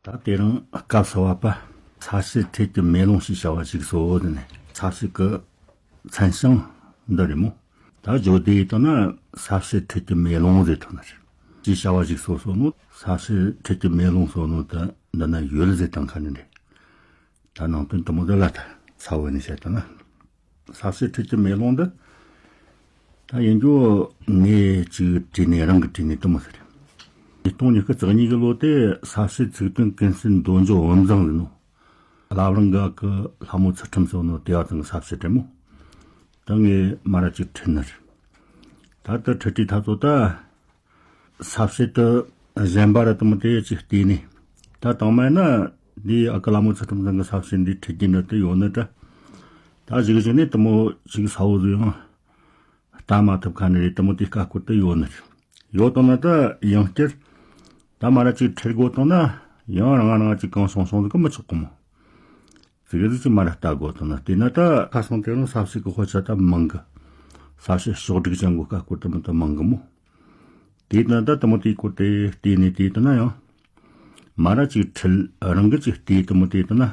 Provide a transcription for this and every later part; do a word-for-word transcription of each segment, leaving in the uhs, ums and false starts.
ད་དེ་རིང་སྐབས་སུ་བབ་པ་ས་བྱི་ཁྲིད་ཀྱི་མེ་ལོང་ཞེས་བྱ་བ་ཞིག་སོ་ཟེར་ནས། ས་བྱི་གི་མཚན་བྱང་འདི་རེད་མོ། ད་བརྗོད་བདེ་ཡིན་དང་ན། ས་བྱི་ཁྲིད་ཀྱི་མེ་ལོང་ཟེར་དང་ན་རེད། ཞེས་བྱ་བ་ཞིག་སོ་སོ་ནོ། ས་བྱི་ཁྲིད་ཀྱི་མེ་ལོང་སོ་ནོ་ད་འདི་ན་ཡོད་ཟེར་དང་ཁ་ནི་རེད། ད་ནང་དོན་དུ་མོ་འདི་ལ་ད་ཚ་བོ་ནས་བཤད་དང་ན། ས་བྱི་ཁྲིད་ཀྱི་མེ་ལོང་འདི་ད་ཡིན་རྒྱུ་ངས་ཅིག་བྲིས་ནས་རང་གི་བྲིས་ནས་དུ་མོ་ཟེར། ཉིས་སྟོང་ཉི་ཤུ་རྩ་གཉིས་ཀྱི་ལོ་དེ་ས་བྱི་ཚིག་དོན་ཀུན་གསལ་འདོད་འཇོ་བུམ་བཟང་ཟེར་ནོ། བླ་བྲང་གི་ཨ་ཁུ་ལྷ་མོ་ཚུལ་ཁྲིམས་སོ་ནོ་དེ་བ་ཚང་གི་ས་བྱི་བྲིས་མོ། ད་ངས་མ་ར་ཅིག་ཁྲིད་ནི་རེད། ད་ལྟ་ཁྲིད་དུས་ཐ་ཚོ་ད། ས་བྱི་དུ་གཞན་པ་ར་དུ་མོ་དེ་ཅིག་བལྟས་ནས། ད་དང་མ་ན་འདི་ཨ་ཁུ་ལྷ་མོ་ཚུལ་ཁྲིམས་ཚང་གི་ས་བྱི་འདི་ཁྲིད་རྒྱུ་འདྲ་དུ་ཡོད་ནི་འདྲ། ད་གཞུག་གཞུག་ནས་དུ་མོ་ཅིག་ས་བོ་ཟིག་ཡང་ལྟ་མ་ཐུབ་ཁ་ནི་རེད། དུ་མོ་དེ་ཀ་སྐོར་དུ་ཡོད་ནི་རེད། ཡོད་དང་ན་ད་ཡང་བསྐྱར་ད་མ་ར་ཅིག་ཁྲིད་དགོས་དང་ན་ཡང་རང་རང་ཅིག་གང་སོང་སོང་ཟིག་གི་མི་ཆོག་གི་མོ། ཙི་གེ་ཟིག་ཅིག་མ་ར་ལྟ་དགོས་དང་ན། དེ་ན་ད་ཁ་སང་དེ་རིང་ས་བྱི་གི་དཔེ་ཆ་ད་མང་གི། ས་བྱི་ཕྱོགས་སྒྲིག་ཅན་གོ་ཀ་སྐོར་དུ་མི་ད་མང་གི་མོ། དེ་ན་ད་དུ་མོ་དེའི་སྐོར་དེ་བལྟས་ནས་དེ་དུ་ན་ཡང་། མ་ར་ཅིག་ཁྲིད་རང་གི་ཅིག་བལྟས་དུ་མོ་དེ་དུ་ན།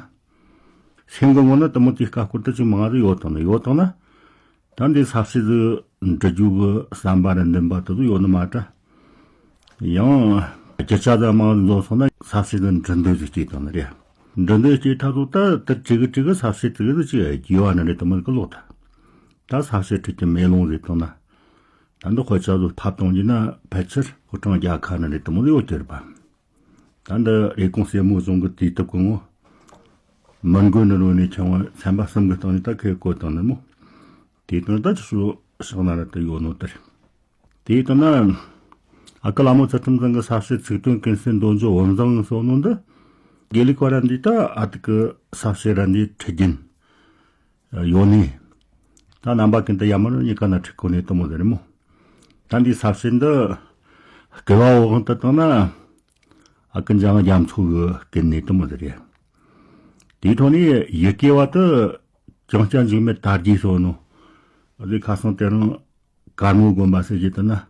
སེམས་གི་ངོ་ན་དུ་མོ་དེའི་ཀ་སྐོར་དུ་ཅིག་མང་ཟིག་ཡོད་དང་ན་ཡོད་དང་ན། ད་འདི་ས་བྱི་ཟིག་འབྲི་རྒྱུ་གི་བསམ་པ་ར་འདུན་པ་དུ་ཟིག་ཡོད་ནི་མ་ད། ཡང་རྒྱུ་ཆ་ཟ་མང་ཟིག་འཛོམས་སོང་ན་ས་བྱི་ཟིག་འབྲི་འདོད་ཟིག་སྐྱེས་དང་ན་རེད། འབྲི་འདོད་སྐྱེས་ཐ་ཚོ་ད་དུ་ཅིག་གི་ཅིག་གི་ས་བྱི་ཙི་གི་ཟིག་ཅིག་རྒྱས་བ་ན་རེད་དུ་མོ་གི་ལོག་ད། ད་ས་བྱི་ཁྲིད་ཀྱི་མེ་ལོང་ཟེར་དང་ན། ད་འདི་དཔེ་ཆ་ཚོ་ཕབ་གཏོང་རྒྱུ་ན་ཕལ་ཆེར་ཕོ་བྲང་རྒྱལ་ཁ་ན་རེད་དུ་མོ་ཡོད་གི་རེད་པ། ད་འདི་རེ་སྐོང་སེ་མོ་གཞུང་གི་དུས་དེབ་ཀྱི་ངོ་། མི་མགོ་ནི་རོ་ནས་ཆུང་བ་ཚན་པ་གསུམ་གི་སྟེང་ནས་ད་ཁེ་བཀོད་བཏང་ནི་མོ། དེ་དོན་ད་ཅི་སུ་ཕྱག་ན་ར་དུ་ཡོད་ནོ་དེ་རེད། དེ་ལྟ་ན། ཨ་ཁུ་ལྷ་མོ་ཚུལ་ཁྲིམས་ཚང་གི་ས་བྱི་ཚིག་དོན་ཀུན་གསལ་འདོད་འཇོ་བུམ་བཟང་སོ་ནོ་འདི། དགེ་ལུགས་པ་ར་འདི་ད་ཨ་ཏི་ཀི་ས་བྱི་ར་འདི་ཁྲིད་རྒྱུན་ཡོད་ནི། ད་རྣམ་པ་ཀུན་ཏུ་ཡ་མ་རུ་གཉིས་ཀ་ན་ཁྲིད་གོ་ནི་དུ་མོ་ཟེར་མོ། ད་འདི་ས་བྱི་འདི་སྐལ་བ་འོག་དང་དུ་བཏང་ན། ཨ་ཀུ་འཇམ་རྒྱ་མཚོ་གི་སྐུ་ནས་དུ་མོ་ཟེར་ཡ། དེའི་ཐོག་ནས་ཡི་གེ་བ་དུ་ཅང་སྐྱ་འཇིགས་མེད་དར་རྒྱས་སོ་ནོ། ཨ་ཟི་ཁ་སང་དེ་རིང་། དཀར་མོ་དགོན་པ་ཟེར་གྱི་དེ་ན།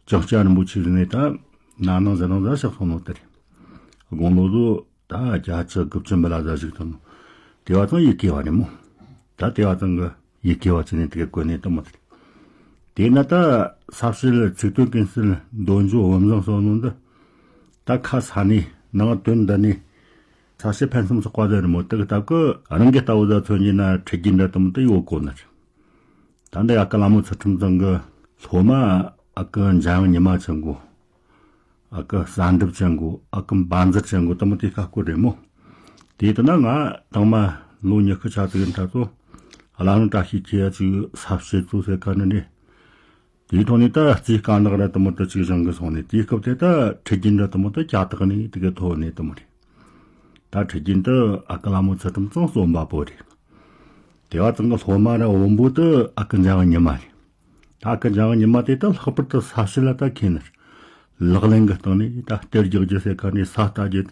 ལྕང་སྐྱ་རིན་པོ་ཆེ་ཟེར་ནས་ད། ན་ནིང་གཟའ་ནང་གཟའ་ཕྱག་སོང་ནོ་དེ་རེད། དགུང་ལོ་ཚོ་ད་བརྒྱད་ཅུ་དགུ་བཅུ་འབུལ་ལ་གཟའ་ཞིག་ཐོན་ནོ། དེ་བ་ཚང་ཡི་གེ་བ་རེད་མོ། ད་དེ་བ་ཚང་གི་ཡི་གེ་བ་ཅི་ནས་དེ་གི་གོ་ནས་དུ་མོ་དེ་རེད། དེ་ན་ད་ས་བྱི་ཚིག་དོན་ཀུན་གསལ་འདོད་འཇོ་བུམ་བཟང་སོ་ནོ་འདི། ད་ཁ་ས་ནས་ནང་དོན་འདི་ནས། ས་བྱི་ཕུན་སུམ་ཚོགས་པ་ཟེར་མོ་དེ་གི་སྟབས་ཀི་རང་གི་ལྟ་བུ་ཟ་མཚོན་གྱི་ན་ཁྲིད་རྒྱུན་འདྲ་དུ་མོ་དེ་ཡོད་གོ་ནི་རེད། ད་འདི་ཨ་ཀ་ལ་མོ་ཚུལ་ཁྲིམས་ཚང་གི་སློབ་མ་ཨ་ཀི་འཇམ་དབྱངས་ཉི་མ་ཆེན་གོ། ཨ་ཀི་གསལ་འགྲུབ་ཆེན་གོ། ཨ་ཀི་འབའ་འཛིར་ཆེན་གོ་དུ་མོ་དེ་ཀ་སྐོར་རེད་མོ། དེ་ལྟ་ན་ང་དང་མ་ལོ་ཉི་ཤུ་ཆ་ཙིག་ཡིན་ཐ་ཚོ་བླ་བྲང་བཀྲ་ཤིས་ཁྱེད་ཅིག་ས་བྱི་ཚོ་ཟེར་ག་ནི་ནི། དེའི་ཐོག་ནས་ད་རྩིས་དཀར་ནག་ར་དུ་མོ་དུ་ཅིག་བཞེངས་གི་སོང་ནས་དེའི་སྐབས་དེ་ད་ཁྲིད་རྒྱུན་ར་དུ་མོ་དུ་ལྕགས་ཐག་ནས་དེ་གི་ཐོག་ནས་དུ་མོ་རེད། ད་ཁྲིད་རྒྱུན་དུ་ཨ་ཀ་ལ་མོ་ཚུལ་ཁྲིམས་ཚང་རྩོམ་པ་པོ་རེད། དེ་བ་ཚང་གི་སློབ་མ་ར་བོན་པོ་དུ་ཨ་ཀི་འཇམ་དབྱངས་ཉི་མ་རེད། ད་ཨ་ཀི་འཇམ་དབྱངས་ཉི་མ་དེ་ད་ལྷག་པར་དུ་ས་བྱི་ལ་ད་མཁས་ནི་རེད། ལག་ལེན་གི་སྟེང་ནས་ད་གཏེར་རྒྱག་རྒྱུ་ཟེར་ཁ་ནས་ས་ལྟ་རྒྱུ་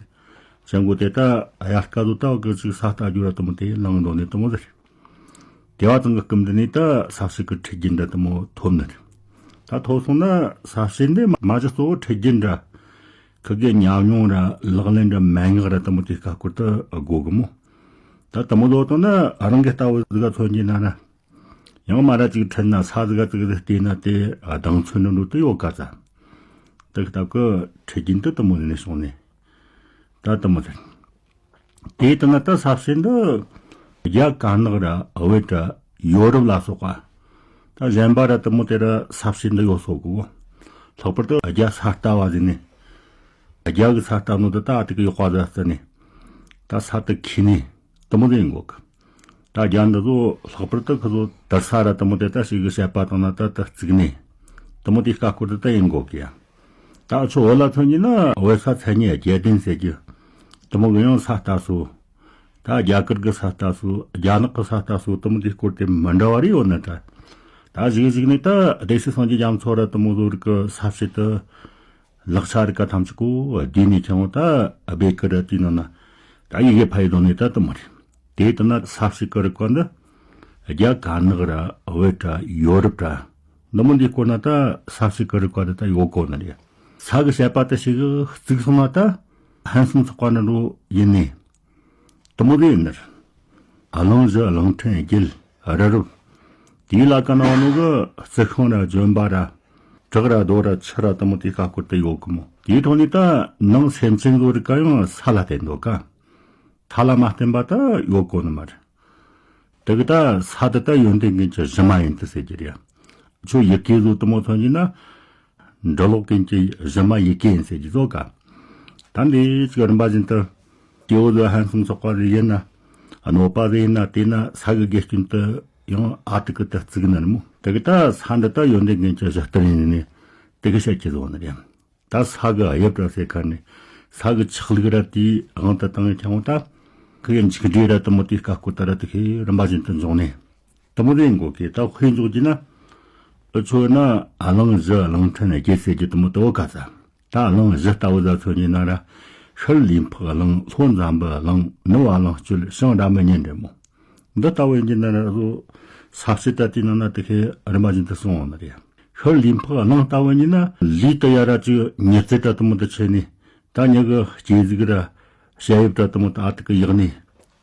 ཅན་གོ་དེ་ད་དབྱར་སྐལ་དུ་ད་གི་ཅིག་ས་ལྟ་རྒྱུ་ར་དུ་མོ་དེ་ལངས་འགྲོ་ནས་དུ་མོ་ཟེར། དེ་བ་ཚང་གི་སྐུ་མདུན་ནས་ད་ས་བྱི་གི་ཁྲིད་རྒྱུན་འདྲ་དུ་མོ་ཐོབ་ནི་རེད། ད་ཐོབ་སོང་ན་ས་བྱི་འདི་མ་གཞི་གཙོ་བོ་ཁྲིད་རྒྱུན་འདྲ། ཁི་གེ་ཉམས་མྱོང་ར་ལག་ལེན་འདྲ་མན་ངག་ར་དུ་མོ་དེ་ཀ་སྐོར་དུ་དགོ་གི་མོ། ད་དུ་མོ་ལོ་དང་ན་རང་གི་ལྟ་བུ་ཟིག་ག་མཚོན་གྱི་ན་ན། ཡང་མ་ར་ཅིག་ཁྲིད་ན་ས་ཟིག་ག་ཙིག་ཟིག་བལྟས་ན་དེ་གདེང་ཚོད་ནི་འགྲོ་དུ་ཡོད་ག་ཙ། དེ་ཀ་སྟབས་ཀི་ཁྲིད་རྒྱུན་དུ་དུ་མོ་ནས་སོང་ནས། ད་དུ་མོ་ཟེར། དེ་ལྟ་ན་ད་ས་བྱི་འདི་རྒྱ་དཀར་ནག་ར་བོད་ར་ཡོ་རོབ་ལ་སོགས་པ། ད་གཞན་པ་ར་དུ་མོ་དེ་ར་ས་བྱི་འདི་ཡོད་སོག་གོ། ལྷག་པར་དུ་རྒྱ་ས་ལྟ་བ་ཟིན་ནས། རྒྱ་གི་ས་ལྟ་ནོ་དེ་ད་དེ་གི་ཡོག་པ་ཟ་ཟ་ནས། ད་ས་དེ་ཁི་ནས་དུ་མོ་ཟིན་གོ་གི། ད་རྒྱ་འདི་ཚོ་ལྷག་པར་དུ་ཁི་ཚོ་དར་ས་ར་དུ་མོ་དེ་ད་ཞིག་གི་བཤད་པ་དང་ན་ད་ད་བརྩིགས་ནས། དུ་མོ་དེ་ཀ་སྐོར་དུ་ད་ཡིན་གོ་གི་ཡ། ད་ཨ་ཆོ་བོད་ལ་མཚོན་གྱི་ན་བོད་ས་མཚན་ཉིད་བརྒྱད་ལྡན་ཟེར་རྒྱུ། དུ་མོ་གི་ཡང་ས་ལྟ་སོ། ད་རྒྱ་གར་གི་ས་ལྟ་སོ། རྒྱ་ནག་གི་ས་ལྟ་སོ་དུ་མོ་དེ་སྐོར་དེ་མི་འདྲ་བ་རེ་ཡོད་ན་ད། ད་གཞུག་གཞུག་ནས་ད་སྡེ་སྲིད་སངས་རྒྱས་རྒྱ་མཚོ་ར་དུ་མོ་ཟོ་རིག་གི་ས་བྱི་དུ། ལག་ཆ་རིག་པ་ཐམས་ཅད་གོ་བསྡུས་ནས་ཁྱེད་ད་སྦེ་ཀི་ར་དུས་ནང་ན་ད་ཡི་གེ་ཕ་ཡི་དོན་ནས་ད་དུ་མོ་རེད། དེ་ལྟ་ན་ས་བྱི་གི་རིག་པ་འདི་རྒྱ་དཀར་ནག་ར་བོད་ར་ཡོ་རོབ་ར་འདི་མོ་འདི་སྐོར་ན་ད་ས་བྱི་གི་རིག་པ་འདི་ད་ཡོད་གོ་ནི་རེད། ས་གི་བཤད་པ་དེ་ཞིག་གི་བརྩིགས་སོང་ན་ད་ ཧན་སུམ་ཚོགས་པ་འདྲ་འགྲོ་ཡིན་ནི། དུ་མོ་དེ་ཡིན་ནི། གླིང་བཞི་གླིང་ཕྲན་བརྒྱད་རི་རབ། དེའི་ལ་ཀ་ནང་ནོ་གི་རྩི་ཤིང་ར་ལྗོན་པ་ར། བྲག་ར་རྡོ་ར་ཆུ་ར་དུ་མོ་དེ་ཀ་སྐོར་དུ་ཡོད་གི་མོ། དེའི་ཐོག་ནས་ད་ནང་སེམས་ཅན་བཟོ་རིག་ག་ཡང་ས་ལ་བརྟེན་འདུག་ག་ས་ལ་མ་བརྟེན་པ་ད་ཡོད་གོ་ནི་མ་རེད། དེ་གི་ད་ས་དེ་ད་ཡོན་ཏན་ཀུན་གྱི་གཞི་མ་ཡིན་དུ་ཟེར་གྱི་རེད། ཁྱོད་ཡི་གེ་བཟོ་དུ་མོ་ཐོན་གྱི་ན། འབྲི་ཀློག་ཀུན་གྱི་གཞི་མ་ཡི་གེ་ཡིན་ཟེར་གྱི་བཟོ་ག་ད་འདི་ཅིག་རིམ་པ་བཞིན་དུ། སྐྱེ་བོ་ཟོ་ཧན་སུམ་ཚོགས་པ་ཟིག་ཡིན་ན། གནོད་པ་ཟིག་ཡིན་ན་དེ་ན་ས་གི་དགེ་སྐྱོན་དུ་ཡང་ཨ་ཏི་ཀི་དུ་བརྩིགས་ནི་རེད་མོ། དེ་གི་ད་ས་འདི་ད་ཡོན་ཏན་ཀུན་གྱི་གཞི་རྟེན་ཡིན་ནི། དེ་གི་བཤད་ཀྱི་བཟོ་ནི་རེད། ད་ས་གི་དབྱིབས་ར་ཟེར་ཁ་ནས་ས་གི་ཆགས་ལུགས་ར་དེའི་དབང་དུ་བཏང་ཡོད་ཀྱང་ད། ཁི་གི་འཇིག་འདྲེ་ར་དུ་མོ་དེའི་ཀ་སྐོར་ད་ར་དུ་ཁི་རིམ་པ་བཞིན་དུ་འབྱུང་ནས། དུ་མོ་དེ་འགོ་གི་ད་དཔེ་འཇོག་གྱི་ན། ཨུ་ཆོ་ན་གླིང་བཞི་གླིང་ཕྲན་བརྒྱད་ཟེར་གྱི་དུ་མོ་དུ་བོ་ག་ས། ད་གླིང་བཞི་ལྟ་བུ་ཟ་ཚོ་ཉིད་ན་ར། ཤར་ལུས་འཕགས་གླིང་ལྷོ་འཛམ་བུ་གླིང་ནུབ་བ་ལང་སྤྱོད་བྱང་སྒྲ་མི་སྙན་རེད་མོ། འདི་ལྟ་བུ་ཡིན་གྱི་ན་ར་བཟོ། ས་བྱི་ད་དེའི་ནང་ན་དེ་ཁའི་རིམ་པ་བཞིན་དུ་སོང་བ་ནི་རེད། ཤར་ལུས་འཕགས་གླིང་ལྟ་བུ་ཡིན་ན་ལུས་དུ་ཡ་ར་ཅིག་ཉི་ཚེ་དྲ་དུ་མོ་དུ་ཆེ་ནི། ད་ཉི་གི་སྐྱེ་གཟུགས་ར་ཞལ་དབྱིབས་དྲ་དུ་མོ་དུ་ཨ་ཏི་ཀི་ཡག་ནི།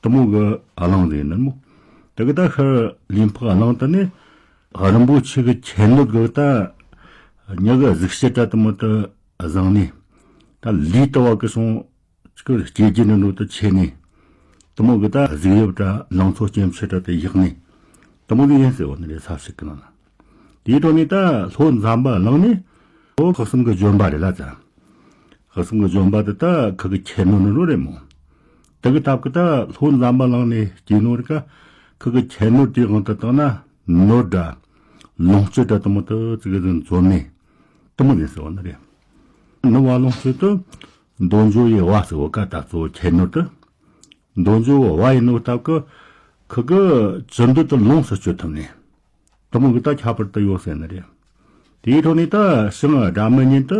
དུ་མོ་གི་གླིང་ཟིག་ནི་མོ། དེ་གི་ད་ཤར་ལུས་འཕགས་གླིང་དུ་ནི། རིན་པོ་ཆེ་གི་ཁྱད་ནོར་གི་ད་ཉི་གི་གཟུགས་བྱད་དྲ་དུ་མོ་དུ་བཟང་ནི། ད་ལུས་དུ་བ་གི་སོང་། ཅིག་སྐྱེ་རྒྱུ་ནི་འགྲོ་དུ་ཆེ་ནི། དུ་མོ་གི་ད་གཟུགས་དབྱིབས་དྲ་ལང་ཚོ་སྐྱེ་མཆེད་དྲ་དུ་ཡག་ནི། དུ་མོ་གི་ཡིན་ཟེར་བ་ནི་རེད་ས་བྱི་གི་ནང་ན། དེའི་ཐོག་ནས་ད་ལྷོ་འཛམ་བུ་གླིང་ནི། ལྷོ་ཁག་གསུམ་གི་ལྗོན་པ་རེད་ལ་ཙ། ཁག་གསུམ་གི་ལྗོན་པ་དེ་ད་ཁི་གི་ཁྱད་ནོར་ནི་རོ་རེད་མོ། དེ་གི་སྟབས་ཀི་ད་ལྷོ་འཛམ་བུ་གླིང་ནས་སྐྱེ་ནོ་རིག་ག་ཁི་གི་ཁྱད་ནོར་དེའི་དབང་དུ་བཏང་ན་ནོར་དྲ། ལོངས་སྤྱོད་དྲ་དུ་མོ་དུ་ཙི་གི་ཟིན་འཛོམས་ནས། དུ་མོ་ནས་ཟེར་བ་ནི་རེད། ནུབ་བ་ལོངས་སྤྱོད་དུ། འདོད་འཇོ་ཡི་བ་ཟེར་བ་ཀ་ད་གཙོ་བོ་ཁྱད་ནོར་དུ། འདོད་འཇོ་བ་ཡིན་ནོ་སྟབས་ཀི། ཁི་གི་ཅི་འདོད་དུ་ལོངས་སུ་སྤྱོད་ཐུབ་ནས། དུ་མོ་གི་ད་ཁྱད་པར་དུ་ཡོད་ཟེར་ནི་རེད། དེའི་ཐོག་ནས་ད་བྱང་སྒྲ་མི་སྙན་དུ་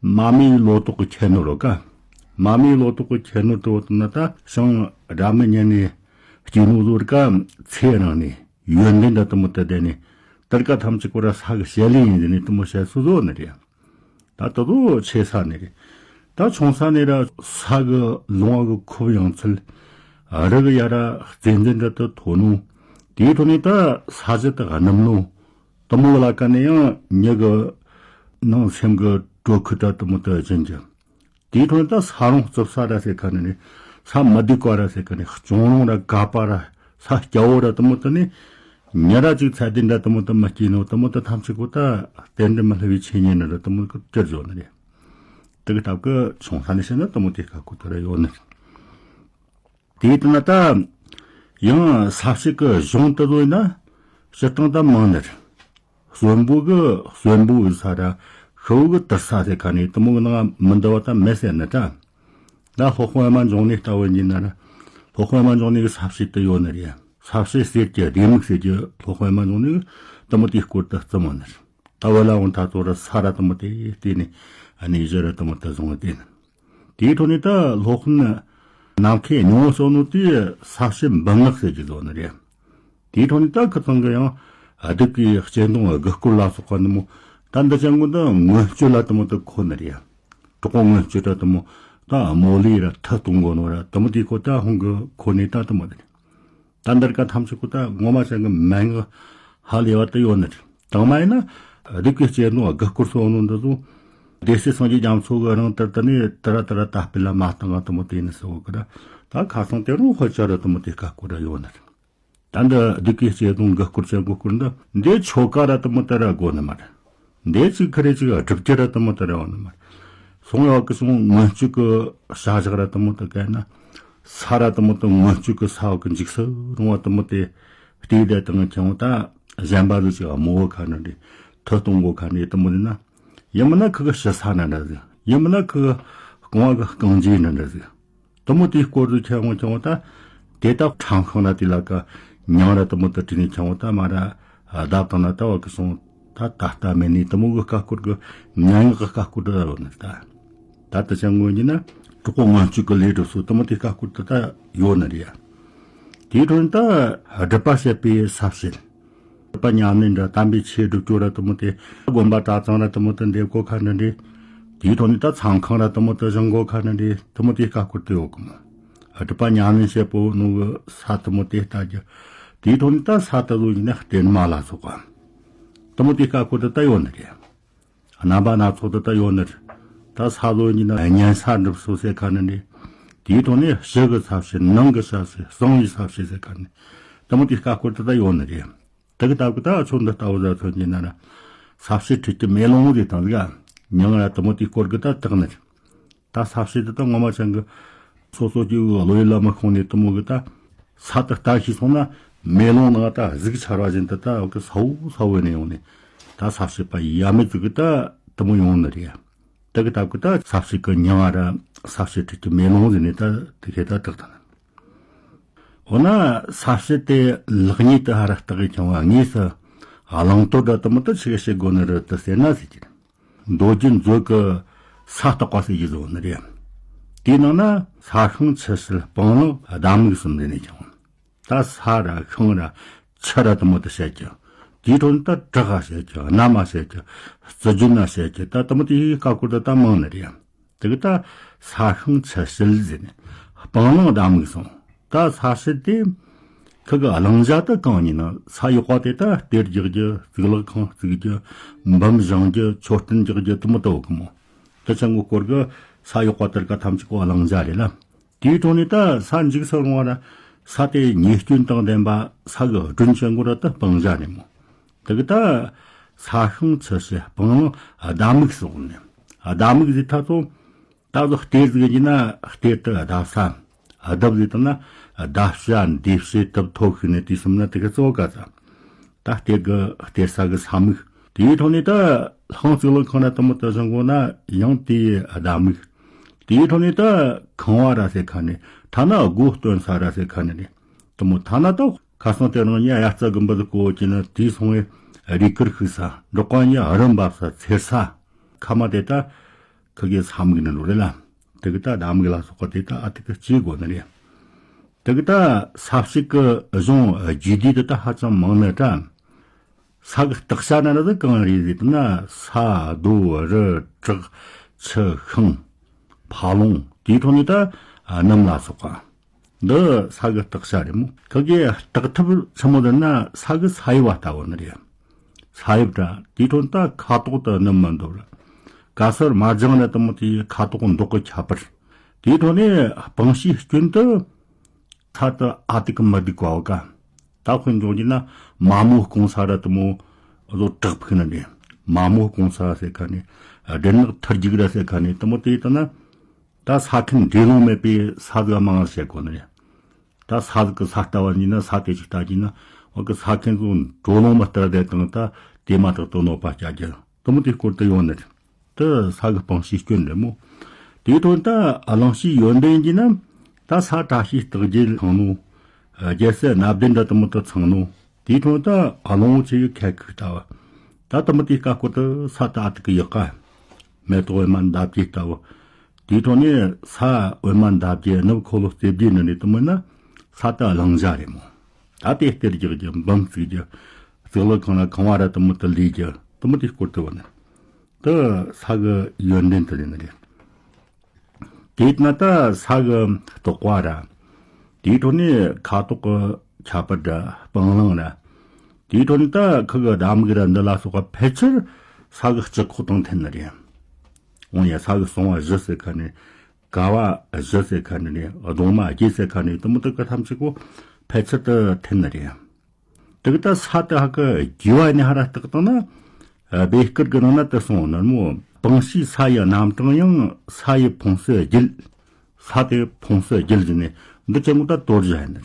མ་རྨོས་ལོ་ཏོག་གི་ཁྱད་ནོར་རོ་ཀ་མ་རྨོས་ལོ་ཏོག་གི་ཁྱད་ནོར་དུ་བོ་དུ་ན་ད་བྱང་སྒྲ་མི་སྙན་ནས་སྐྱེ་ནོ་བཟོ་རིག་ག་ཚེ་རིང་ནས་ཡོན་ཏན་དུ་དུ་མོ་དུ་ལྡན་ནས་དེར་ཀ་ཐམས་ཅད་ཀོ་ར་ས་གི་བྱེད་ལས་ཡིན་ཟེར་ནས་དུ་མོ་བྱེད་སུ་བཟོ་ནི་རེད། ད་དུ་དུ་ཆེ་ས་ནས་རེད། ད་ཆུང་ས་ནས་ར་ས་གི་ལུང་བ་གི་ཁུབ་ཡངས་ཚུལ། རི་གི་ཡ་ར་རྩེ་འཛིན་འདྲ་དུ་མཐོ་ནོ། དེའི་ཐོག་ནས་ད་ས་གཞི་དུ་སྣུམ་ནོ། དུ་མོ་གི་ལ་ཀ་ནས་ཡང་མྱི་གི་ནང་སེམས་གི་དྲོད་ཁུལ་དྲ་དུ་མོ་དུ་སྦྱིན་གྱི། དེའི་ཐོག་ནས་ད་ས་རུང་རྩུབ་ས་ར་ཟེར་ཁ་ནས་ནི་ས་མི་སྡུག་ག་ར་ཟེར་ཁ་ནས་གཅོང་རུང་ར་ག་པ་ར་ས་སྐྱ་བོ་ར་དུ་མོ་དུ་ནི། ཉ་ར་ཅིག་ཚད་ལྡན་འདྲ་དུ་མོ་དུ་མི་སྐྱེ་ནོ་དུ་མོ་དུ་ཐམས་ཅད་གོ་ད་རྟེན་འབྲེལ་མི་སླུ་བའི་ཆོས་ཉིད་ནི་ར་དུ་མོ་གི་གྱུར་བཟོ་ནི་རེད། དེ་གི་སྟབས་ཀི་ཆུང་ས་ནས་བཤད་ན་དུ་མོ་དེ་ཁ་ཁོ་ཐོ་ར་ཡོད་ནི་རེད། དེའི་དུ་ན་ད་ཡང་ས་བྱི་གི་གཞུང་དུ་བཟོ་ཡིན་ན་སྤྱིར་བཏང་ད་མང་ནི་རེད། གསོན་པོ་གི་གསོན་པོ་གི་ས་ར་ཤི་བོ་གི་དུར་ས་ཟེར་ཁ་ནས་དུ་མོ་གི་ནང་མི་འདུ་བ་ད་མེད་ཟེར་ནི་ད། ད་སློབ་དཔོན་པད་མ་འབྱུང་གནས་ལྟ་བུ་ཡིན་ན་ར། སློབ་དཔོན་པད་མ་འབྱུང་གནས་ཀྱི་ས་བྱི་དུ་ཡོད་ནི་རེད། ས་བྱི་ཟེར་གྱི་ལྡེ་མིག་ཟེར་གྱི་སློབ་དཔོན་པད་མ་འབྱུང་གནས་ཀྱི་དུ་མོ་དེའི་སྐོར་དུ་རྩི་མོ་ནི་རེད། ད་བ་ལ་འོང་ད་ཚོ་ར་ས་ར་དུ་མོ་དེ་བལྟས་ནས་གནས་གཞི་ར་དུ་མོ་དུ་བཟུང་བ་དེ་ནི། དེའི་ཐོག་ནས་ད་སློབ་དཔོན་ནམ་མཁའི་སྙིང་བོ་གསོ་ནོ་དེ་ས་བྱི་འབུམ་སྔགས་ཟེར་གྱི་བཟོ་ནི་རེད། དེའི་ཐོག་ནས་ད་ཁི་ཚང་གི་ཡང་བདུད་ཀྱི་སྐྱེ་མདོང་དགུ་སྐོར་ལ་སོགས་པ་ནི་མོ། ད་འདི་ཅང་གོ་ད་མངོན་སྤྱོད་ལ་དུ་མོ་དུ་མཁོ་ནི་རེད། གྲོགས་པོ་མངོན་སྤྱོད་ད་དུ་མོ། ད་རྨོ་ལས་ར་ཐུ་གཏོང་དགོ་ནོ་ར་དུ་མོ་དེ་ཁོ་ད་ཧོང་གི་ཁོ་ནས་ད་དུ་མོ་དེ་རེད། ད་འདིར་ཀ་ཐམས་ཅད་ཁོ་ད་ངོ་མ་ཅང་གི་མན་ངག་ཧ་ལས་བ་དུ་ཡོད་ནི་རེད། དང་མ་ཡིན་ན་བདུད་ཀྱི་སྐྱེ་མདོང་དགུ་སྐོར་སོགས་ནོ་འདི་ཚོ་སྡེ་སྲིད་སངས་རྒྱས་རྒྱ་མཚོ་གི་རང་ལྟར་དུ་ནས་དུ་ར་དུ་ར་ད་སྤེལ་ལ་མ་བཏང་ང་དུ་མོ་དེ་ནི་སོ་གི་ར། ད་ཁ་སང་དེ་རུང་ཧོ་ཅ་ར་དུ་མོ་དེ་ཀ་སྐོར་ར་ཡོད་ནི་རེད། ད་འདི་བདུད་ཀྱི་སྐྱེ་མདོང་དགུ་སྐོར་ཅན་དགུ་སྐོར་འདི་འདི་ཆོ་ག་ར་དུ་མོ་དུ་ར་དགོ་ནི་མ་རེད། འདི་ཅིག་ཁ་རེ་ཅིག་སྒྲུབ་ཀྱི་ར་དུ་མོ་དུ་ར་ཡོད་ནི་མ་རེད། སོང་ཡོད་གི་སོང་མངོན་སྤྱོད་ཀྱི་བྱ་བཞག་ར་དུ་མོ་དུ་གན་ན། ས་ར་དུ་མོ་དུ་མངོན་སྤྱོད་ཀྱི་ས་འོག་གི་འཇིགས་སུ་རུང་བ་དུ་མོ་དེ་བལྟས་བསྡད་དང་ཁྱེད་འོང་ད་གཞན་པ་ཚོ་ཅིག་རྨོ་བོ་ཁ་ནི་འདི་ཐུ་གཏོང་དགོ་ཁ་ནི་དུ་མོ་དེ་ན། ཡིན་མིན་ན་ཁི་གི་ཞི་ས་ན་འདྲ་ཟིག་ཡིན་མིན་ན་ཁི་གི་རྐང་བ་གི་རྐང་རྗེས་ནི་འདྲ་ཟིག་དུ་མོ་དེའི་སྐོར་དུ་ཁྱེད་འོང་ཁྱེད་འོང་ད། དེ་དག་ཁྲང་ཁང་ན་དེ་ལ་ཀ་མྱང་ར་དུ་མོ་དུ་དྲི་ནས་ཁྱེད་འོང་ད་མ་ར་བརྡབ་བཏང་ན་ད་བ་གི་སོང་ད་ད་ལྟ་མེད་ནི་དུ་མོ་གི་ཀ་སྐོར་གི་མྱ་ངག་གི་ཀ་སྐོར་དུ་ད་ཡོད་ནི་ད། ད་དུ་ཅང་ངོ་ཉིད་ན་གྲོགས་པོ་མངོན་སྤྱོད་གི་ལས་སྒྲུབ་སོ་དུ་མོ་དེ་ཀ་སྐོར་དུ་ད་ཡོད་ནི་རེད་ཡ། དེའི་དོན་ད་སྒྲུབ་པ་བྱེད་པའི་ས་བྱེད། སྒྲུབ་པ་ཉམས་ལེན་འདྲ་དམ་པའི་ཆོས་སྒྲུབ་སྐྱོ་ར་དུ་མོ་དེ་དགོན་པ་གྲྭ་ཚང་ར་དུ་མོ་དུ་འདེབས་གོ་ཁ་འདྲ་འདྲ། དེའི་ཐོག་ནས་ད་ཚང་ཁང་ར་དུ་མོ་དུ་བཞེངས་སྒོ་ཁ་ནི་རེད། དུ་མོ་དེའི་ཀ་སྐོར་དུ་ཡོད་གི་མོ། སྒྲུབ་པ་ཉམས་ལེན་བྱེད་པོ་ནོ་གི་ས་དུ་མོ་དེ་ལྟ་རྒྱུ། དེའི་ཐོག་ནས་ད་ས་དུ་བཟོ་ཡིན་ན་གཏེར་མ་ལ་སོགས་པ། དུ་མོ་དེའི་ཀ་སྐོར་དུ་ད་ཡོད་ནི་རེད། རྣམ་པ་སྣ་ཚོགས་དུ་ད་ཡོད་ནི་རེད། ད་ས་བཟོ་ཡིན་ན་གཉན་ས་འགྲུབ་སོ་ཟེར་ཁ་ནི་རེད། དེའི་ཐོག་ནས་ཕྱི་གི་ས་བྱེད། ནང་གི་ས་བྱེད། གསང་བའི་ས་བྱེད་ཟེར་ཁ་ནི། དུ་མོ་དེའི་ཀ་སྐོར་དུ་ད་ཡོད་ནི་རེད། དེ་གི་སྟབས་ཀྱིས་ད་ཆོ་འདི་ལྟ་བུ་ཟ་ཐོན་གྱི་ན་ར། ས་བྱེད་ཁྲིད་ཀྱི་མེ་ལོང་ཟེར་དང་ཟིག་མྱང་ར་དུ་མོ་དེའི་སྐོར་གྱི་ད་དག་ནི་རེད། ད་ས་བྱེད་དེ་ད་ངོ་མ་ཅན་གྱི་སོ་སོ་སྐྱེ་བོའི་བློ་ཡུལ་ལ་མི་ཤོང་ནས་དུ་མོ་གི་ད་ས་དེ་ལྟ་ཤེས་སོང་ན། མེ་ལོང་ནང་ད་གཟུགས་འཆར་བ་བཞིན་དུ་ད་འོ་གི་ས་བོ་ས་བོ་ནས་ཡོང་ནས་ད་ས་བྱེད་པ་ཡ་མེད་ཟིག་གི་ད་དུ་མོ་ཡོང་ནི་རེད། དེ་གི་སྟབས་ཀྱིས་ད་ས་བྱེད་ཀྱི་མྱང་ང་ར་ས་བྱེད་ཁྲིད་ཀྱི་མེ་ལོང་ཟེར་ནས་ད་དེ་ཁེ་ད་དག་ད་ནི། འོ་ན་ས་བྱེད་དེ་ལེགས་ཉེས་དེ་ཧ་ར་བརྟག་གི་ཁྱོང་བ་དངོས་སུ་བླང་དོར་ད་དུ་མོ་ད་ཆི་གི་བྱེད་དགོས་ནི་རེད་དུ་ཟེར་ན་ཟེར་གྱི་རེད། མདོ་རྒྱུད་མཛོད་ཀྱི་ས་བརྟག་པ་ཟེར་གྱི་བཟོ་ནི་རེད། དེའི་ནང་ན་ས་ཤིང་ཆུ་བྱད་སྤང་ལངས་ཟླ་མིག་གསུམ་ལས་ནས་ཀྱང་། ད་ས་ར་ཤིང་ར་ཆུ་ར་དུ་མོ་དུ་བཤད་ཀྱི། དེའི་ཁྲོད་ནས་ད་བྲག་ག་བཤད་ཀྱི། གནམ་མ་བཤད་ཀྱི། རྩི་རྒྱུན་ན་བཤད་ཀྱི། ད་དུ་མོ་དེའི་ཀ་སྐོར་དུ་ད་མང་ནི་རེད། དེ་གི་ད་ས་ཤིང་ཆུ་བྱད་ཟེར་ནས་སྤང་ལངས་ཟླ་མིག་གསུམ། ད་ས་བྱེད་དེ་ཁུ་གི་བླང་བྱ་དེ་གང་ཡིན་ན། ས་ཡོག་པ་དེ་ད་གཏེར་རྒྱག་རྒྱུ། གཙུག་ལག་ཁང་བརྩིག་རྒྱུ། འབུམ་བཞེངས་རྒྱུ། མཆོད་རྟེན་རྒྱག་རྒྱུ་དུ་མོ་ད་ཡོད་གི་མོ། དེ་ཚང་གི་སྐོར་གི་ས་ཡོག་པ་དེར་ག་ཐམས་ཅད་གོ་བླང་བྱ་རེད་ལ། དེའི་ཐོག་ནས་ད་ས་འཇིག་ས་རུང་བ་ར། ས་དེ་ཉེས་སྐྱོན་དང་ལྡན་པ། ས་གི་སྒྲོན་ཆེན་གོ་ར་ད་སྤང་བྱ་རེད་མོ། དེ་གི་ད་ས་ཤིང་ཆུ་བྱད་སྤང་ལངས་ཟླ་མིག་སོགས་ནས། ཟླ་མིག་ཟེར་ཐ་ཚོ། ད་གཟོད་གཏེར་ཟིག་ཡིན་ན་གཏེར་དུ་ལྡབ་ས། ལྡབ་ཟེར་དང་ན་ལྡབ་བྱ། འདེབས་བྱེད། ལྡབ་ཐོ་ཤིག་ནས་དུས་གསུམ་ན་དེ་ག་གཙོ་ག་ས། ད་གཏེར་གི་གཏེར་ས་གི་ས་མིག། དེའི་ཐོག་ནས་ད་ལྷང་གཙུག་ལག་ཁང་ན་དུ་མོ་དུ་བཞེངས་གོ་ན་ཡང་དེའི་ཟླ་མིག། དེའི་ཐོག་ནས་ད་ཁང་བ་ར་ཟེར་ཁ་ནས། ཐ་ན་སྒོ་སྟོན་ས་ར་ཟེར་ཁ་ནས་རེད། དུ་མོ་ཐ་ན་ད་ཁ་སང་དེ་རིང་ཉ་ཡ་རྩ་གི་འབུ་ཟིག་གོ་གྱི་ན། དེའི་སོང་བའི་རིགས་ཁུར་ཤིག་ས། འབྲོག་པ་ཉ་རི་འབབ་ས་འཚེར་ས། ཁ་མ་དེ་ད་ཁུ་གི་ས་མིག་ནི་ལོ་རེད་ལ། དེ་གི་ད་ཟླ་མིག་ལ་སོགས་པ་དེ་ད་ཨ་ཐུར་གི་སྐྱེ་དགོས་ནི་རེད། དེ་གི་ད་ས་བྱེད་གི་གཞུང་རྒྱས་བསྡུས་དེ་ད་ཧ་ཅང་མང་ནི་འདྲ། ས་གི་བརྟག་བྱ་ན་ར་ད་གང་རེད་ཟེར་ན། ས་རྡོ་རི་བྲག་ཆུ་ཤིང་ཕ་ལོང་། དེའི་ཐོག་ནས་ད་སྣུམ་ལ་སོགས་པ། འདི་ས་གི་བརྟག་བྱ་རེད་མོ། ཁ་གི་བརྟག་ཐབས་ཆི་མོ་ཟེར་ན། ས་གི་ས་དབྱིབས་ལྟ་བུ་ནི་རེད། ས་དབྱིབས་འདྲ། དེའི་ཐོག་ད་ཁ་དོག་ཏུ་སྣུམ་མི་འདུག་ར། ག་སར་མ་སྦྱངས་ན་དུ་མོ་དེའི་ཁ་དོག་མདོག་གི་ཁྱད་པར། དེའི་ཐོག་ནས་སྤང་བྱའི་སྐྱོན་དུ་ས་དེ་ཨ་ཐུར་གི་མི་སྡུག་པའོ་ག། ད་དཔེ་འཇོག་རྒྱུ་ན་མ་མོ་སྐོང་ས་ར་དུ་མོ་བཟོ་བྲག་ཕུག་ན་ནས། མ་མོ་སྐོང་ས་ཟེར་ཁ་ནས། སྦྲུལ་ནག་ཐུར་རྒྱུག་ར་ཟེར་ཁ་ནས་དུ་མོ་དེ་ལྟ་ན། ད་ས་ཁན་འདྲེ་ལོང་མེད་པའི་ས་ཟིག་མང་བ་བཤད་དགོས་ནི་རེད། ད་ས་ཟིག་གི་ས་ལྟ་བ་ཡིན་ན། ས་དེ་ཅིག་ལྟ་རྒྱུ་ན་འོ་གི་ས་ཁན་ཚོ་འགྲོ་ལོང་མི་ལྟར་བསྡད་དང་། ད་དེ་མ་ཐག་ཏུ་གནོད་པ་བསྐྱལ་རྒྱུ་དུ་མོ་དེའི་སྐོར་དུ་ཡོང་ནི་རེད། དེ་ས་གི་སྤང་བྱའི་སྐྱོན་རེད་མོ། དེའི་ཐོག་ད་བླང་བྱའི་ཡོན་ཏན་གྱི་ན། ད་ས་བཀྲ་ཤིས་རྟགས་བརྒྱད་ཚང་ནོ། རྒྱལ་སྲིད་སྣ་བདུན་འདྲ་དུ་མོ་དུ་ཚང་ནོ། དེའི་ཐོག་ད་རླུང་བུ་ཆེ་ཡི་ཁལ་ཁུག་ལྟ་བུ། ད་དུ་མོ་དེའི་ཀ་སྐོར་དུ་ས་ད་ཨ་ཐུར་གི་ཡག་ག། མེ་ཏོག་པད་མ་འདབ་བརྒྱད་ལྟ་བུ། དེའི་ཐོག་ནས་ས་པད་མ་འདབ་བརྒྱད། ནུབ་འཁོར་ལོ་རྩེ་བརྒྱད་ནི་ནི་དུ་མོ་ན་ས་ད་བླང་བྱ་རེད་མོ། ད་དེ་གཏེར་རྒྱག་རྒྱུ། འབུམ་བརྩིག་རྒྱུ། གཙུག་ལག་ཁང་ན་ཁང་བ་ར་དུ་མོ་དུ་ལས་རྒྱུ། དུ་མོ་དེའི་སྐོར་དུ་བ་ནི། དེ་ས་གི་ཡོན་ཏན་དུ་ནི་ནི་རེད། དེ་ན་ད་ས་གི་བརྟག་པ་ར། དེའི་ཐོག་ནས་ཁ་དོག་གི་ཁྱད་པར་ར། སྤང་ལངས་ར། དེའི་ཐོག་ནས་ད་ཁུ་གི་ཟླ་མིག་ར་འདི་ལ་སོགས་པ་ཕལ་ཆེར་ས་གི་སྤྱི་ཁོག་དང་མཐུན་ནི་རེད། འོང་ཡ། ས་གི་སོང་བ་བཞི་ཟེར་ཁ་ནས། ཀ་བ་བཞི་ཟེར་ཁ་ནས་ནས། གདུང་མ་བརྒྱད་ཟེར་ཁ་ནས། དུ་མོ་དུ་ག་ཐམས་ཅད་པོ་ཕལ་ཆེར་དུ་མཐུན་ནི་རེད། དེ་གི་ད་ས་དེ་ཧ་གི་རྒྱས་པ་ནས་ཧ་ར་བརྟག་བཏང་ན། སྦས་སྐུད་གི་ནང་ན་དེ་གསུངས་ནི་མོ། སྤང་བྱའི་ས་ཡི་རྣམ་གྲངས་ཡང་། ས་ཡི་ཕུང་སུ་རྒྱུད། ས་དེ་ཕུང་སུ་རྒྱུད་ཟེར་ནས་འདི་ཅན་གོ་ད་དོར་བྱ་ཡིན་ནི།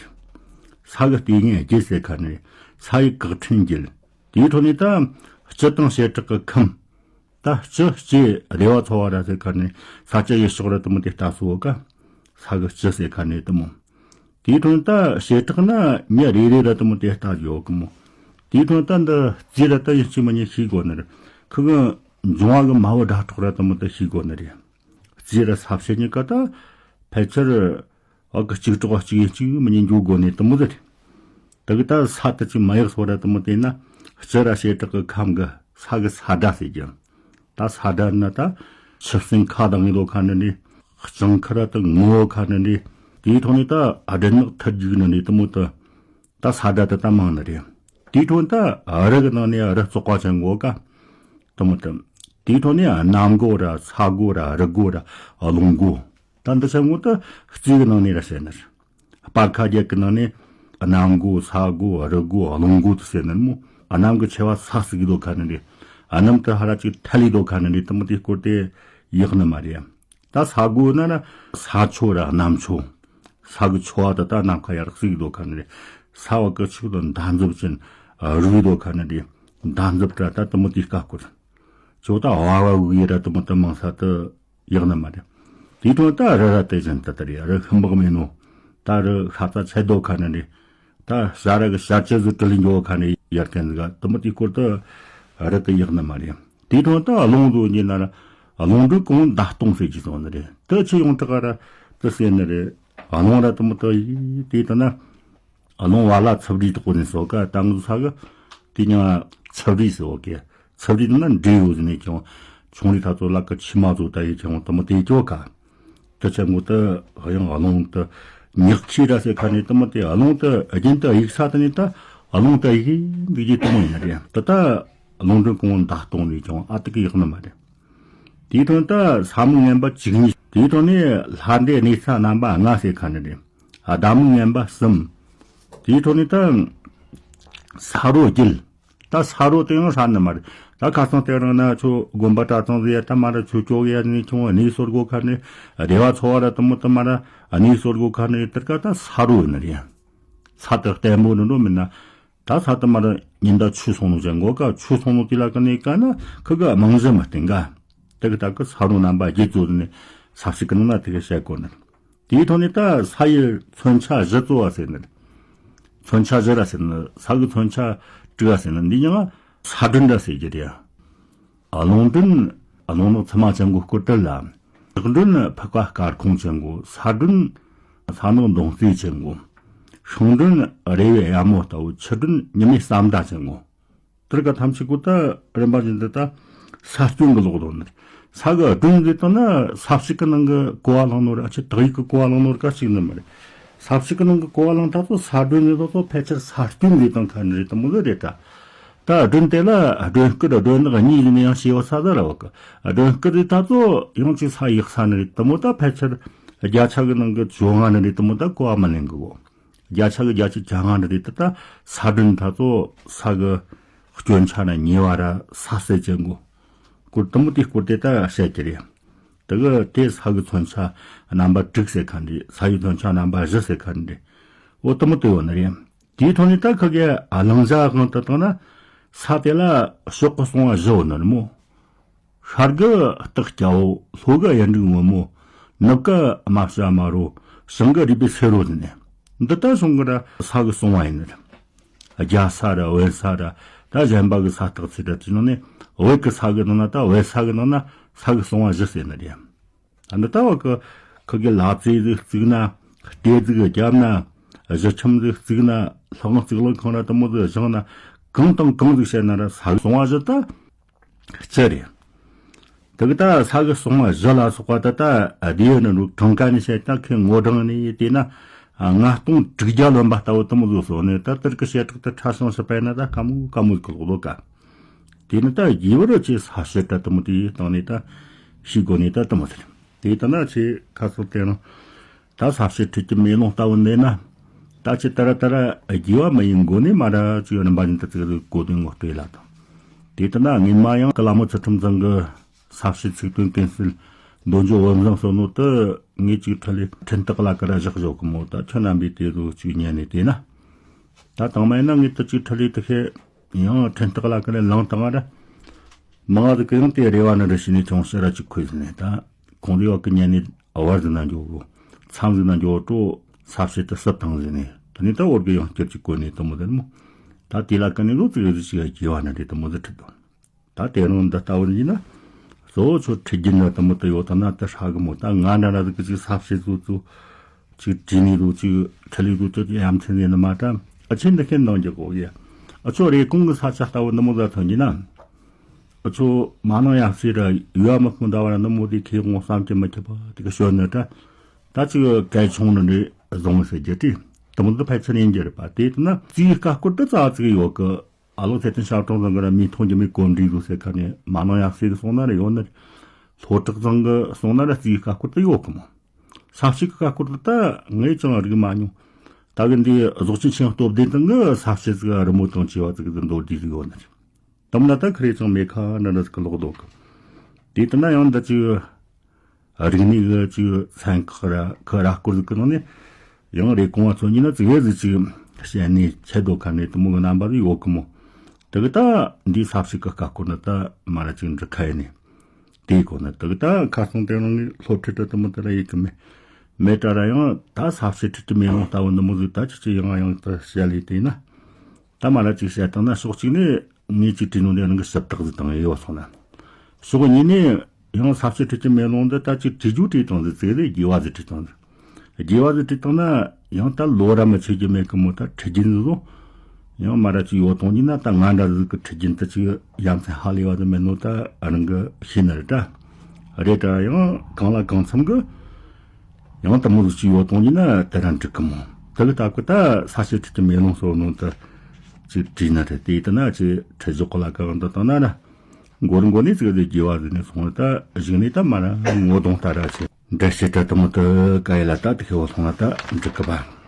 ས་གི་ལྟེ་ངན་བརྒྱད་ཟེར་ཁ་ནས། ས་ཡི་གག་ཕྲན་རྒྱུད། དེའི་ཐོག་ནས་ད་སྤྱི་དང་བྱེ་བྲག་གི་ཁམས། ད་སྤྱི་ལྕེ་བདེ་བ་འཚོ་བ་ར་ཟེར་ཁ་ནས། ས་སྐྱ་ཡུལ་ཕྱོགས་ར་དུ་མོ་དེ་ལྟ་སོ་ག། ས་གི་སྤྱི་ཟེར་ཁ་ནས་དུ་མོ། དེའི་ཐོག་ད་བྱེ་བྲག་ན་མྱི་རེ་རེ་ར་དུ་མོ་དེ་ལྟ་ཡོད་གི་མོ། དེའི་ཐོག་ད་འདི་རྩིས་ར་ད་ཡིན་གཅིག་མིན་གཉིས་ཤེས་དགོས་ནི་རེད། ཁུ་གི་འབྱུང་བ་གི་མ་བུ་སྒྲ་སྒྲོགས་ར་དུ་མོ་ད་ཤེས་དགོས་ནི་རེད། རྩིས་ར་ས་བྱེད་གཉིས་ཀ་ད་ཕལ་ཆེར་འོ་གི་གཅིག་གྲོགས་གཅིག་ཡིན་གཅིག་མིན་གཉིས་འགྱོ་དགོས་ནི་དུ་མོ་ཟེར། དེ་གི་ད་ས་དེ་ཅིག་མ་ཡག་སོ་ར་དུ་མོ་དེ་ན། སྤྱི་ར་བྱེ་བྲག་གི་ཁམས་གི་ས་གི་ས་སྒྲ་ཟེར་གྱི། ད་ས་སྒྲ་ན་ད་ ཆུ་སྲིན་ཁ་གདངས་ཡོད་ཁ་ནི་རེད། སྤྱང་ཁ་ར་དུ་ངོ་ཁ་ནི་རེད། དེའི་ཐོག་ནས་ད་སྦྲུལ་ནག་ཐུར་རྒྱུག་ནི་རེད། དེ་མོ་དུ་ད་ས་དགྲ་དུ་ད་མང་ནི་རེད། དེའི་ཐོག་ནས་ད་རི་གི་ནང་ནས་རི་བཙོག་པ་ཅན་གོ་ཀ་དེ་མོ་དུ། དེའི་ཐོག་ནས་གནམ་སྒོ་ར་ས་སྒོ་ར་རི་སྒོ་ར་རླུང་སྒོ། ད་འདི་ཆ་ངོ་ད་རྩིས་གི་ནང་ནས་ར་བཤད་ནི་རེད། སྤར་ཁ་རྒྱག་གི་ནང་ནས་གནམ་སྒོ་ས་སྒོ་རི་སྒོ་རླུང་སྒོ་དུ་ཟེར་ནི་མོ། གནམ་གི་ཆེ་བ་ས་ཟིག་གི་དོ་ཁ་ནི་རེད། གནམ་དུ་ཧ་ར་ཅིག་ཐལ་ལི་དོ་ཁ་ནི་རེད། དུ་མོ་དེ་སྐོར་དེ་ཡག་ནི་མ་རེད། ད་ས་སྒོ་ན་ན་ས་ཆུ་ར་གནམ་ཆུ། ས་གི་ཆུ་བ་དུ་ད་གནམ་ཁ་ཡར་ཟིག་གི་དོ་ཁ་ནི་རེད། ས་བ་གི་ཆུ་དུ་མདའ་མཛུབ་ཅན་རུའི་དོ་ཁ་ནི་རེད། མདའ་མཛུབ་ར་ད་དུ་མོ་དེ་ཀ་སྐོར། ཇོ་ད་བ་བ་འུ་ཡི་ར་དུ་མོ་དུ་མང་ས་དུ་ཡག་ནི་མ་རེད། དེའི་ཐོག་ད་རི་ར་དེ་བཞིན་དུ་དར་ཡ་རི་ཤིན་པགས་མེད་ནོ། ད་རི་ཤ་ཚ་ཆད་དོ་ཁ་ནི་རེད། ད་ཤ་ར་གི་ཤ་ཆི་ཟིག་དྲི་ལི་འགྱོ་ཁ་ནི་ཡར་ཀན་ཟིག་དུ་མོ་དེའི་སྐོར་དུ་རི་དུ་ཡག་ནི་མ་རེད། དེའི་ཐོག་ད་རླུང་དུ་ཉིན་ན་ར་རླུང་འདྲུད་གོང་མདའ་སྟོང་ཟེར་གྱི་སོང་ནི་རེད། དུ་ཆི་ཡོང་དྲག་ག་ར་དུ་ཟེར་ནི་རེད། རླུང་ར་དུ་མོ་དུ་ཡི་དེའི་དུ་ན། རླུང་བ་ལ་ཚབ་རིས་དོག་ནས་སོ་ཀ་ད་ངུ་ས་གི་དེ་ཉང་ཚབ་རིས་སོ་ཀེ་ཚབ་རིས་ན་འདྲེ་ཡོད་ནས་ཀྱང་ཆུང་རིས་ཐ་ཚོ་ལ་ཀ་ཕྱི་མ་ཚོ་ད་ཡི་ཀྱང་དུ་མོ་དེ་ཀྱོ་ཀ་དུ་ཆ་ངུ་དུ་ཡང་རླུང་དུ་ཉག་ཆི་ར་སེ་ཁ་ནས་དུ་མོ་དེ་རླུང་དུ་རྒྱུན་དུ་ཡིག་ས་དུ་ནས་ད་རླུང་དུ་ཡིག་འདི་ཀྱི་དུ་མོ་ཡིན་ན་རེད། དུ་ད་རླུང་འདྲུད་གོང་མདའ་སྟོང་ནས་ཀྱང་ཨ་དུ་ཀི་ཡག་ནི་མ་རེད། དེའི་ཐོག་ནས་ད་ས་མིག་ངན་པ་བཅུ་གཉིས། དེའི་ཐོག་ནས་ལྷ་འདྲེ་གནས་ས་རྣམ་པ་ལྔ་ཟེར་ཁ་ནི་རེད། ཟླ་མིག་ངན་པ་གསུམ། དེའི་ཐོག་ནས་ད་ས་རོ་བརྒྱད། ད་ས་རོ་དེ་ཡང་ཧྲ་ནི་མ་རེད། ད་ཁ་སང་དེ་རིང་ན་ཆུ་དགོན་པ་གྲྭ་ཚང་ཟེར་ཡ་ད་མ་ར་ཆུ་ཀྱོག་ཡ་ནི་ཆུང་བ་གནས་སོར་གོ་ཁ་ནི་རེ་བ་ཚོ་བ་ར་དུ་མོ་དུ་མ་ར་གནས་སོར་གོ་ཁ་ནི་དེར་ཀ་ད་ས་རོ་ཡིན་ནི་རེད། ས་དེ་བརྟན་པོ་ནི་འགྲོ་མིན་ན། ད་ས་དུ་མར་ཉིན་ཟླ་ཆུ་སོང་ནོ་ཅན་གོ་ཀ་ཆུ་སོང་ནོ་དེ་ལ་ཀ་ནས་ཀ་ན་ཁི་ག་རྨང་གཞི་མ་བཏིང་ག་དེ་གི་ད་གི་ས་རོ་རྣམ་པ་བརྒྱད་ཙོ་ནས་ས་ཕྱི་གི་ནང་ན་དེ་གི་བཤད་གོ་ནི། དེའི་ཐོག་ནས་ད་ས་ཡི་མཚོན་ཆ་བཞི་ཙོ་བ་ཟེར་ནི། མཚོན་ཆ་བཞི་ར་ཟེར་ནི་ས་གི་མཚོན་ཆ་དྲུག་བ་ཟེར་ནི་འདི་ཡང་ས་སྦྲུལ་འདྲ་ཟེར་གྱི་རེད། རླུང་སྦྲུལ། རླུང་ནག་ཚི་མ་ཅན་གོ་སྐོར་དྲིལ་ལ། ཡག་སྦྲུལ་ནི་ཕག་པ་སྐར་ཁུང་ཅན་གོ། ས་སྦྲུལ། ས་ནག་མདུང་རྩེ་ཅན་གོ། ཤིང་སྦྲུལ་རེ་བའི་གཡབ་མོ་ལྟ་བུ། ཆུ་སྦྲུལ་ཉི་མའི་ཟམ་མདའ་ཅན་གོ། དེར་ཀ་ཐམས་ཅད་གོ་ད་རིམ་པ་བཞིན་དུ་ད་ས་སྐྱོན་གི་ལོག་དོ་ནི། ས་གི་སྦྲུལ་འདི་དང་ན་ས་ཕྱི་གི་ནང་གི་གོ་བ་བླངས་ནོ་ར་ཨ་ཆི་དག་ཡིག་གི་གོ་བ་བླངས་ནོ་ར་ཀ་ཞིག་ནི་མ་རེད། ས་ཕྱི་གི་ནང་གི་གོ་བ་བླངས་ད་ཚོ་ས་སྦྲུལ་འདི་དང་ཚོ་ཕལ་ཆེར་ས་སྐྱོན་འདི་དང་ཁ་ནི་རེད་དམ་མོ་ལ་རེད་ད། ད་སྦྲུལ་དེ་ལ་སྦྲུལ་དཀར་སྦྲུལ་ནག་གཉིས་ཡིན་ན་ཡང་ཤེས་བ་ས་ད་ར་བ་གི། སྦྲུལ་དཀར་དེ་ད་ཚོ་ཡང་ཅིག་ས་ཡག་ས་ནི་རེད་དམ་མོ། ད་ཕལ་ཆེར་བརྒྱ་ཆ་གི་ནང་གི་བཅོ་ལྔ་ནི་རེད་དམ་མོ། ད་གོ་བ་མ་ལེན་གི་གོ། བརྒྱ་ཆ་གི་བརྒྱ་ཆ་གྱ་ལྔ་ནི་རེད་ད། ད་ས་སྦྲུལ་ད་ཚོ་ས་གི་སྐྱོན་ཆ་ན་ཉེ་བ་ར་ས་སེ་ཅན་གོ། སྐོར་དམ་མོ་དེ་སྐོར་དེ་ད་བཤད་ཀྱི་རེད། དེ་གི་དེ་ས་གི་མཚོན་ཆ་རྣམ་པ་དྲུག་ཟེར་ཁ་འདི། ས་ཡི་མཚོན་ཆ་རྣམ་པ་བཞི་ཟེར་ཁ་འདི། འོ་དུ་མོ་དུ་ཡོད་ནི་རེད། དེའི་ཐོག་ནས་ད་ཁ་གི་གླིང་བྱ་དབང་དུ་བཏང་ན། ས་དེ་ལ་ཕྱོགས་གི་སོང་བ་བཞི་ཡོད་ནི་རེད་མོ། ཤར་གི་སྟག་སྐྱ་བོ། ལྷོ་གི་གཡུ་འབྲུག་སྔོན་མོ། ནུབ་གི་རྨ་བྱ་དམར་རོ། བྱང་གི་རུས་པའི་སེར་རོ་དེ་ནས། འདི་ལྟར་སོང་གི་ར་ས་གི་སོང་བ་ཡིན་ནི་རེད། རྒྱ་ས་ར་བལ་ས་ར་ད་གཞན་པ་གི་ས་སྟག་ཚེ་ར་དེ་ནང་ནས་བོད་གི་ས་གི་ནང་ན་ད་བལ་ས་གི་ནང་ན་ས་གི་སོང་བ་བཞི་ཟེར་ནི་རེད། ཨ་འདི་ལྟ་བ་གི་ཁི་གི་ལ་རྩེ་ཟིག་བརྩིགས་ན། སྟེ་ཟིག་བརྒྱབ་ན། གཞི་ཁྱིམ་ཟིག་བརྩིགས་ན། ལྷག་རྩིག་ལོག་ཁང་ར་དུ་མོ་ཟིག་བཞེངས་ན། གང་དང་གང་ཟིག་བྱས་ན་ར་ས་གི་སོང་བ་བཞི་ད་སྤྱི་རེད། དེ་གི་ད་ས་གི་སོང་བ་བཞི་ལ་སོགས་པ་ད་ད་སྡེ་ཡི་ནི་རུ་གྲངས་ཀ་ནས་བཤད་ན་ཁི་ངོ་གྲངས་ནས་བལྟས་ན། ལྔ་སྟོང་དྲུག་བརྒྱ་ལོན་པ་ལྟ་བུ་དུ་མོ་ཟིག་སོང་ནས་ད་དེར་གི་བྱེ་བྲག་ཏུ་ཕྲ་ཞིང་ཞིབ་པ་ཡིན་ན་ད་དཀའ་མོ་དཀའ་མོ་ཟིག་ལོག་ལོ་ཀ། དེ་ནི་ད་རྒྱས་པར་ཅིག་ས་བཤད་ད་དུ་མོ་དེའི་སྟེང་ནས་ད་ཤེས་དགོས་ནས་ད་དུ་མོ་ཟེར། དེ་ལྟ་ན་ཆེ་ཁ་སོགས་དེ་རང་ད་ས་བཤད་ཁྲིད་ཀྱི་མེ་ལོང་ལྟ་བུ་འདི་ན། ད་ཅི་ལྟར་ལྟར་རྒྱས་པ་མ་ཡིན་དགོས་ནས་མ་ར་ཅིག་རིམ་པ་བཞིན་དུ་ཚིག་རིགས་གོ་དོན་ངོ་སྤྲོད་ལ་དང་། དེ་ལྟ་ན་ངས་མ་ཡང་བླ་མ་ཚུལ་ཁྲིམས་ཚང་གི་ས་བཤད་ཚིག་དོན་ཀུན་གསལ་མདོ་འཇོག་བུམ་བཟང་གསུངས་ནོ་དུ་ངས་ཅིག་ཁྲིད་ལས་ཕྲན་སྟེགས་ལ་ཀ་ར་བཞག་བཞག་གི་མོ། ད་ཁྱོད་རྣམ་པས་དེ་རུ་ཅིག་ཉན་ནས་བལྟས་ན། ད་དང་མ་ཡིན་ན་ངས་དུ་ཅིག་ཁྲིད་ལས་དུ་ཤེས། ཡང་ཕྲན་སྟེགས་ལ་ཀ་ནས་ལངས་བཏང་བ་ར། མང་ང་ཟིག་གི་ཡང་དེ་རེ་བ་ནི་རི་ཤི་ནས་ཆུང་ཕྱི་ར་ཅིག་ཁོས་ཟིན་ནས་ད། ཁོང་རེ་བ་གི་ཉན་ནས་བར་ཟིན་ན་འགྱོ་གོ། མཚམས་ཟིན་ན་འགྱོ་སྤྲོ། ས་བཤད་དུ་སུབ་བཏང་ཟིན་ནས་དེ་ནས་ད་འོར་གི་ཡང་སྐྱིད་ཅིག་གོ་ནས་དུ་མོ་དེ་མོ། ད་དེ་ལ་ཀ་ནས་ལོ་ཙིག་རེ་ཅིག་རྒྱས་བ་ནི་རེད་དུ་མོ་ཟིག་ཁྲིད་དོ། ད་དེ་རུང་འདི་ལྟ་བུ་ཡིན་ན། གཙོ་བོ་ཚོ་ཁྲིད་རྒྱུ་འདི་དུ་མོ་དུ་ཡོད་ད་ན་དུ་ཧྲ་གི་མོ། ད་ང་འདྲ་ན་ཟིག་གི་ཅིག་ས་བཤད་ཚོ་ཚོ། ཅིག་བྲིས་ནས་ལོ་ཅིག་ཁྲིད་ལས་ལོ་ཅིག་ཡ་མཚན་ནས་ནི་མ་ད། ཨ་ཆེན་འདི་ཁེན་ནང་རྒྱག་གོ་ཡ། ཨ་ཆོ་རེ་གོང་གི་ས་ཆ་ལྟ་བུ་འདི་མོ་ཟ་ཐོན་གྱི་ན། ཨ་ཚོ་མ་ནང་ཡང་སྲིད་ར་ཡུལ་མི་ཕུང་ད་བ་ར་ནི་མོ་དེ་ཁེ་དབང་བསམ་གྱིས་མི་ཁྱབ་པ་དེ་གི་ཞོན་ནི་ད། ད་ཅིག་གལ་ཆུང་ནི་འདྲ་བཟང་ཟེར་རྒྱུ་དེ་དུམ་དུ་ཕལ་ཆེར་ཡིན་རྒྱུ་རེད་པ། དེ་ལྟ་ན་རྩིས་དཀའ་སྐོར་དུ་རྩ་ཚིག་ཡོད་གི། ཨ་ལོ་ཚེ་བརྟན་ཞབས་དྲུང་ཚང་གི་ར་མི་མཐོང་རྒྱུ་མེད་གོམ་འདྲིས་བཟོ་ཟེར་ཁ་ནས་མ་ནང་ཡང་སྲིད་གི་སོང་ན་ར་ཡོད་ནི། ལྷོ་བྲག་ཚང་གི་སོང་ན་ར་རྩིས་དཀའ་སྐོར་དུ་ཡོད་གི་མོ། ས་བྱི་གི་དཀའ་སྐོར་དུ་ད་ངས་ཀྱང་རིག་མ་མྱོང་། ད་གི་འདི་རྫོགས་ཆེན་ཆེན་སྟོབས་ལྡན་དང་གི་ས་བྱི་ཟིག་རི་མོ་དང་བཅས་པ་ཟིག་གི་མདོར་བསྡུས་ཟིག་ཡོད་ནི་རེད། དམ་ལ་ད་ཁི་རེ་ཚང་མེད་ཁ་འདྲ་འདྲ་ཟིག་གི་ལོག་འདུག་གི། དེ་ལྟ་ན་ཡང་འདི་ཅིག་རིག་གནས་གི་ཅིག་ཚན་ཁག་ར་ཁི་ར་སྐོར་ཟིག་གི་ནང་ནས་ཡང་རེ་གོང་བ་ཚོ་གཉིས་ན་ཙི་གེ་ཟིག་ཅིག་བཤད་ནས་ཆད་འགྲོ་ཁ་ནས་དུ་མོ་གི་རྣམ་པ་ཟིག་ཡོད་གི་མོ། དེ་གི་ད་འདིའི་ས་བྱི་གི་དཀའ་སྐོར་ནི་ད་མ་ར་ཅིག་འབྲི་ཁ་ཡིན་ནས། དེའི་སྐོར་ནི་དེ་གི་ད་ཁ་སང་དེ་རིང་ནས་སློབ་ཁྲིད་དུ་དུ་མོ་དེ་ར་ཡེ་གི་མེད། མེད་ད་ར་ཡང་ད་ས་བྱི་ཁྲིད་ཀྱི་མེ་ལོང་ལྟ་བུ་འདི་མོ་ཟིག་ད་ཅི་ཅི་ཡང་ཡང་དུ་བཤད་ལས་དེ་ན། ད་མ་ར་ཅིག་བཤད་བཏང་ན་ཕྱོགས་གཅིག་ནས་ངས་ཅིག་བྲིས་ནོ་འདི་རང་གི་ཞིབ་བརྟག་ཟིག་བཏང་ཡོད་སོང་ན། ཕྱོགས་གཉིས་ནས་ཡང་ས་བྱི་ཁྲིད་ཀྱི་མེ་ལོང་འདི་ད་ཅིག་བྲིས་རྒྱུ་བྲིས་བཏང་ཟིག་ཙིག་ལས་རྒྱས་པ་ཟིག་བྲིས་བཏང་ཟིག་རྒྱས་པ་ཟིག་བྲིས་བཏང་ན་ཡང་ད་ལོ་ར་མི་ཆོད་རྒྱུ་མེད་གི་མོ། ད་ཁྲིད་རྒྱུན་ཟིག་བཟོ། ཡང་མ་ར་ཅིག་ཡོད་གཏོང་རྒྱུ་ན་ད་ང་འདྲ་ཟིག་གི་ཁྲིད་རྒྱུན་དུ་ཅིག་ཡ་མཚན་ཧ་ལས་པ་ཟིག་མེད་ནོ་ད་རང་གི་ཤེས་ནི་རེད་ད། རེད་ད་ཡང་གང་ལ་གང་འཚམ་གི་ཡང་དུ་མོ་ཟིག་ཅིག་ཡོད་གཏོང་རྒྱུ་ན་དེ་རང་འགྲིག་གི་མོ། དེ་གི་ད་གི་ད་ས་བྱི་ཁྲིད་ཀྱི་མེ་ལོང་སོགས་ནང་དུ་ཅིག་བྲིས་ན་རེད། དེ་ཡིན་ན་ཅིག་ཁྲིད་ཞོག་གི་ལ་གང་འདི་བཏང་ན་ར་མགོ་རུ་མགོ་ནས་ཅིག་ཟིག་རྒྱས་པ་ཟིག་ནས་སོང་ད་གཞུག་ནས་ད་མ་ར་ངོ་གདོང་ལྟ་ར་ཆེ་འདྲ་བྱེད་ད་དུ་མོ་དུ་ག་ཡི་ལ་ད་དེ་ཁེ་བོ་སོང་ན་ད་འགྲིག་གི་པ།